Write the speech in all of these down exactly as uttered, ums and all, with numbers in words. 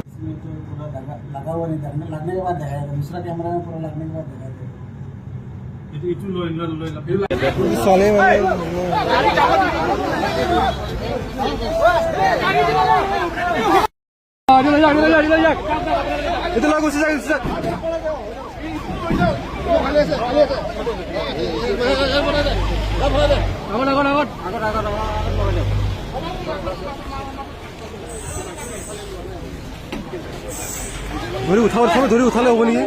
इसमें तो पूरा लगा, लगा हुआ नहीं, लगने, लगने के बाद दिखाया था। दूसरा कैमरा में पूरा लगने के बाद दिखाया था। Itu, itu lo, lo, lo, lo. Sale, itu lagi, itu lagi. ধৰি উঠাব, উঠাব, ধৰি উঠালে হ'ব নেকি?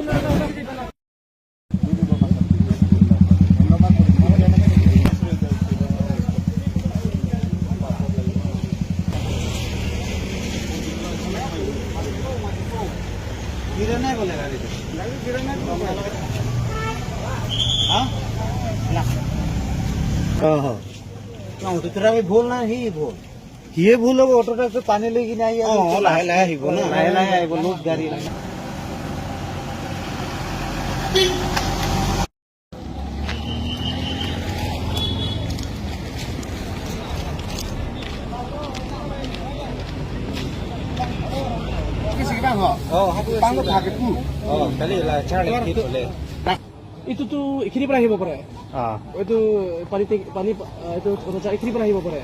गिरा नहीं बोलेगा, गिरा नहीं बोलेगा। हाँ? हाँ, हाँ। না, অটো ড্ৰাইভাৰে ভুল না, সি ভুল। সিয়ে ভুল হ'ব, অটো ড্ৰাইভাৰে পানী লৈ কিনে আহি আছে। অ, লাহে লাহে আহিব না। লাহে লাহে আহিব, লোড গাড়ী। অ, সেইটো আছে। অ, কালি লা-, চাৰ লিখিত হ'লে। এইটোতো এইখিনিৰ পৰা আহিব পাৰে। অ। এইটো পানী টেংক-, পানী, আ, এইটো, এইটো এইখিনিৰ পৰা আহিব পাৰে।